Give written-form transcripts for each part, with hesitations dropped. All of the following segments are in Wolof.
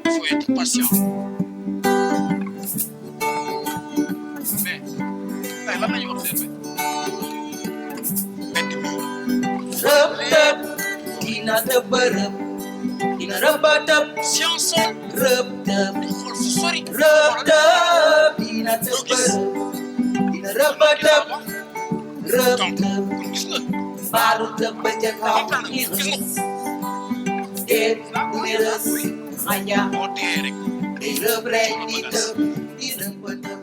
Il faut être patient. Mais, là, là, il va observer. Dina teberep, dina rebatep, Si on sort, reptep, il faut le sorry. reptep, dina teberep, dina rebatep, Donc, reptep, gis nga. baru tebecek kamu iris, det miris, hanya Boo dee rek. di rebrek di tep, di repetep.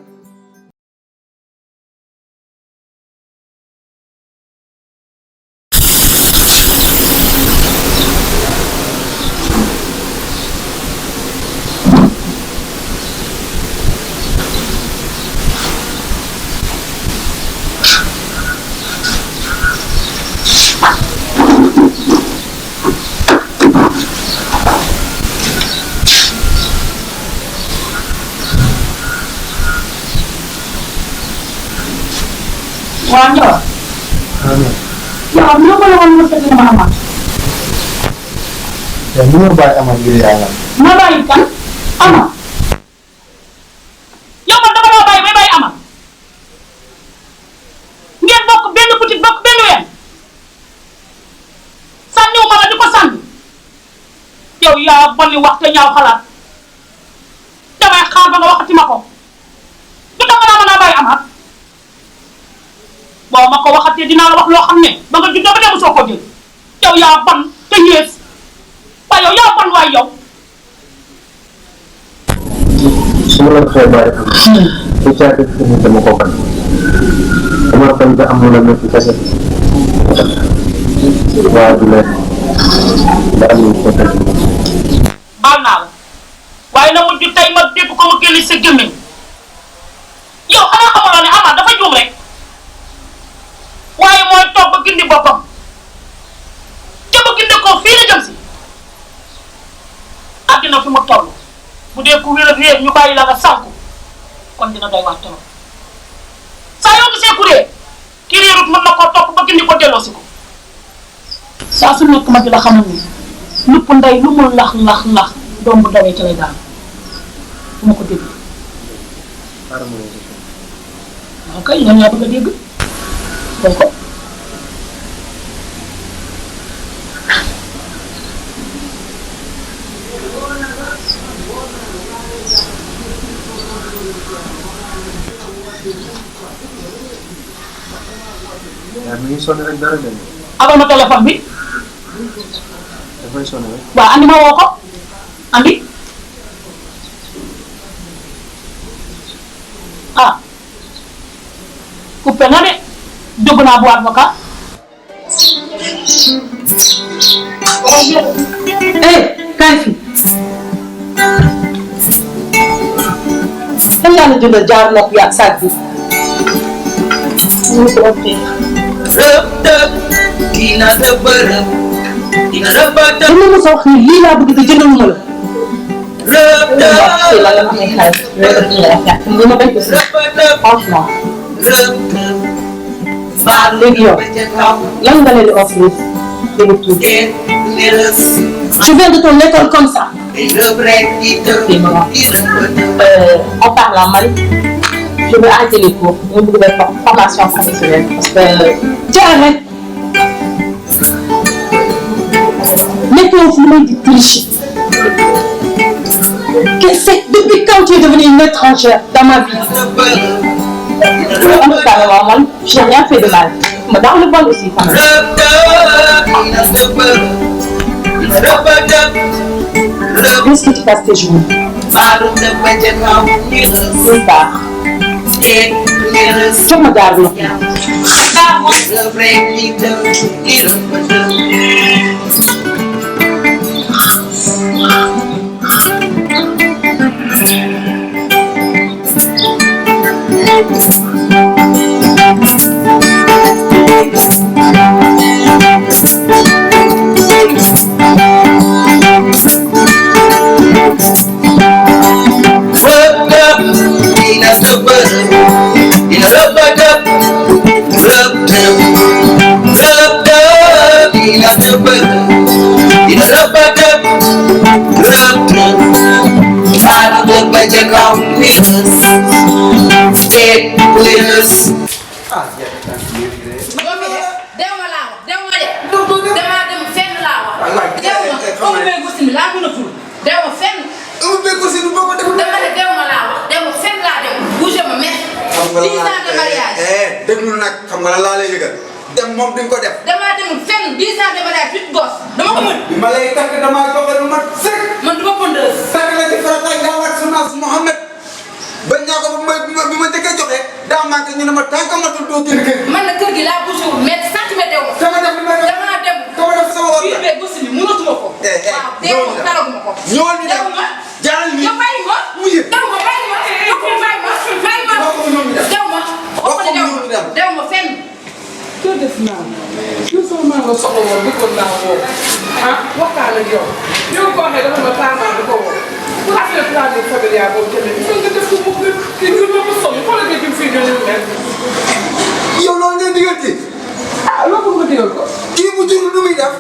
Wanda, ya Allah kalau kamu mesti mama, Dan ini baik amat diri alam. mama ikan, ama. Yow man dama la bàyyi bay bàyyi ama. Ngeen bokk benn boutique bokk benn ween. Sànniw ma la di ko sànni. Yow yaa bonni wax te ñaaw xalaat. Damay xaar ba nga waxati ma ko. Du tax nga naa mën a bàyyi ama. Boo ma ko waxatee dinaa la wax loo xam ne ba nga juddoo ba dem soo ko jël. Yow yaa ban te yées. Waaye yow yaa ban waay yow. Semua saya baik. Bisa ini temu kokan. Kamu akan tidak ambil lagi kita sih. Wah, bila tidak ambil kokan. Baal naa la waaye na mujj tey ma dégg ko ma génn sa gémmiñ yow xanaa xamaloo ne Ama dafa juum rek waaye mooy toog ba gindi boppam te ba gindi ko fii la jëm si àddina fi mu toll bu dee ku wér ak réer ñu bàyyi la nga sànku kon dina doy waar trop saa yoo gisee ku réer ki réerut mën na koo topp ba gindi ko delloosi ko saa su nekk ma di la xamal ni lupp ndey lu mu lax doom bu dawee ci lay daal fu ma ko dégg waaw kay ñoom ñaa bëgg a dégg day ko Ya, ini soalnya negara dan abal ma téléphone bi apa soalnya? waaw andi ma woo ko andi ah coupé na de dugg naa bu avocat kaay fi kan yaa la jëndal jaar nopp yi ak saag bi Reptep, dina teberep, dina rebatep, dama mos a wax ni lii laa bëgg te jëndaluma la reptep, la nga amee xaalis bu ma bañ ko si repetep, franchement reptep, waaw léegi yow becek kamu lan nga leen di offrir dégg tuuti det miris, je viens de ton école comme ça di rebrek di tep, di repetep. on parle en Mali je vais arrêter les cours je bëgg def formation professionnelle parce que arrête nekkoo fu may di tricher depuis quand tu es devenue une étrangère dans ma vie en tout cas man j'ai rien fait de mal mais dans le bon aussi quand même qu'est-ce que tu passes tes journées nulle part jox ma jaar ndox Reptep, reptep, reptep, Yes. ah ya kan dew ma laa wax dew ma de damaa dem fenn laa wax dew ma comme may gusi mi laa mën a ful dew ma fenn dama ne dew ma laa wax dew ma fenn laa dem bougé ma mais 10 ans de mariage déglu nag xam nga laa lay yëgal dem moom di nga ko def damaa dem fenn 10 ans de mariage fit gosse dama ko mën ma lay takk damaa joxe lu mat sëkk man duma pondeuse takk la ci farata ak yàlla ak sunna Muhammad bañ naa ko bi ma njëkkee joxe daa manqué ñu ne ma tànk matul doo génn kër man na kër gi laa bougé wul mais centimètre dew ma sama def li may def damaa dem sama def sama war fii bee gusi mi mënatuma ko waaw dew ma talaguma ko ñëwal ñu dem dew ma jaaral ni yow bàyyi ma dew ma bàyyi ma yow ko bàyyi ma dew ma dew ma fenn kër def naa yow sama maa nga soxla woon bëggoon naa woo ah waxtaan ak yow yow ko waxee dafa ma taamaa di ko woo pour affaire planning familial boobu tamit il faut nga def ko mu gën kii gën ma sonn xoolal nga jëm fii nga ñëw mel yow loolu ngay digal ci ah loo bëgg nga digal ko kii bu jur lu muy def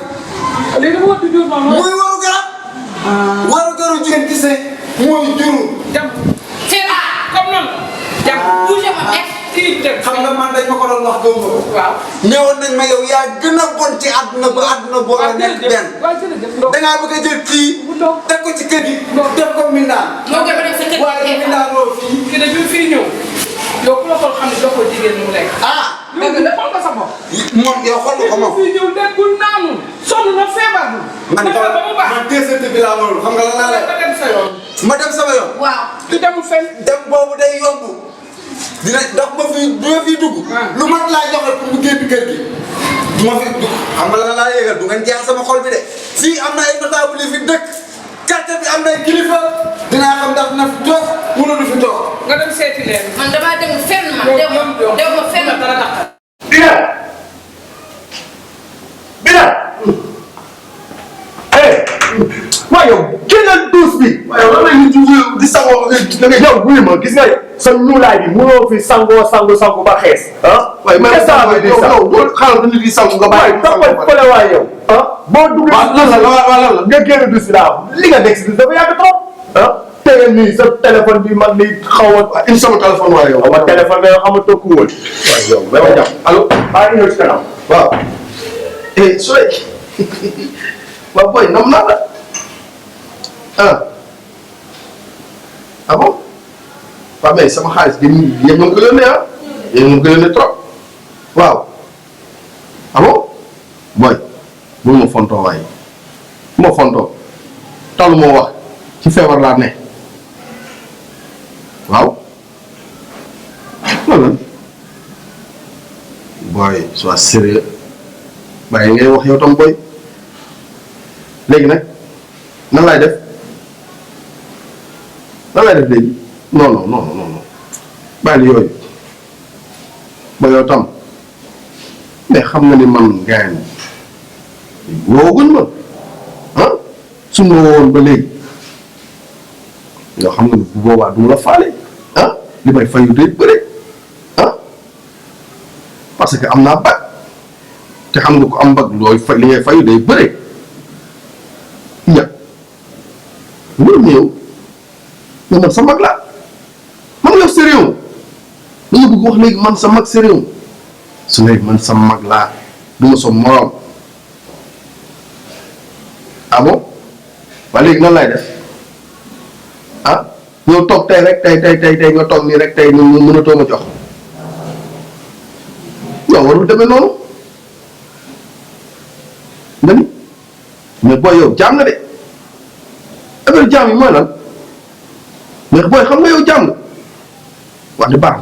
léegi dama di jur noonu muy waru garab waru garu jigéen ci sëy mooy juru jam fenn comme noonu jam bougé ma mais kii dem xam nga man dañ ma ko doon wax gëm ko waaw ñëwoon nañ ma yow yaa gën a bon ci àdduna ba àdduna boo la nekk benn waaw jërëjëf ndox dangaa bëgg a jël kii teg ko ci kër gi def ko mindaan moo gën ba dem sa kër waaye mindaan loolu fii kii de bi mu fii ñëw yow ku la xool xam ne doxul jigéen mu lekk ah dëgg la xool ko sa bopp moom yow xool ko moom fii ñëw lekkul naanu sonn na feebar na man ba mu baax man teesante bi laa loolu xam nga lan laa lay nga dem sa yoon ma dem sama yoon waaw du demul fenn dem boobu day yomb dina dox ma fi du ma fiy dugg lu mat laa joxe pour mu génn kër gi du ma fi dugg xam nga lan laa yëgal du ngeen jeex sama xol bi de fii am na ay notable yi fi dëkk quartier bi am na ay kilifa dinaa xam ndax na fi toog wala du fi toog nga dem seeti leen man damaa dem fenn man dew ma fenn dara tax Bilal waaye yow génnal douche bi waaye yow lan la ñuy di sangoo da nga yow wuyu ma gis nga sa ñuulaay bi mënoo fi sangu ba xees ah waaye man yow xaaral du nit di sangu nga bàyyi fële waaye yow ah boo duggee lan la nga génn douche bi laa li nga nekk si dafa yàgg trop ah tege nii sa téléphone bi man ni xaw a indi sama téléphone waaye yow sama téléphone nga xam nga tokku woon waaye yow dama jàpp allo baa ngi ñëw ci kanam waaw Souley waaw boy nam naa la ah bon waaw mais sama xaalis gi yéen ñoo ko yónnee ah yéen ñoo ko yónnee trop waaw ah bon boy bu ma fontoo waaye bu ma fontoo talu moo wax ci feebar laa ne waaw loolu boy sois sérieux bàyyi ngay wax yow tam boy léegi nag nan laay def léegi non bàyyi yooyu ba yow tam mais xam nga ni man gars yi wooguñ ma ah su ma woowoon ba léegi yow xam nga ni bu boobaa du ma la faale ah li may fayu day bëre ah parce que am naa bag te xam nga ko am bag looy fa li ngay fayu day bëre loolu néew mais man sa mag laa man nga sérieux da nga bëgg wax léegi man sa mag sérieux su léegi man sa mag laa du ma sa morom ah bon waaye léegi nan lay def ah ñëw toog tey rek tey nga toog nii rek tey ñu mënatoo ma jox yow warul demee noonu nga ni mais booy yow jaam nga de affaire jaam yi mooy lan mais booy xam nga yow jaam nga wax de baax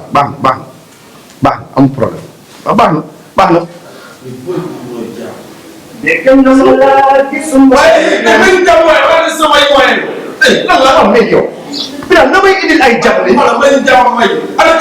na amul problème waaw baax na mais kenn na ma laa gis waaye damay jàmm waaye wala samay waaye lan la am mais yow bi daal na may indil ay jàmm wala may jàmm may ala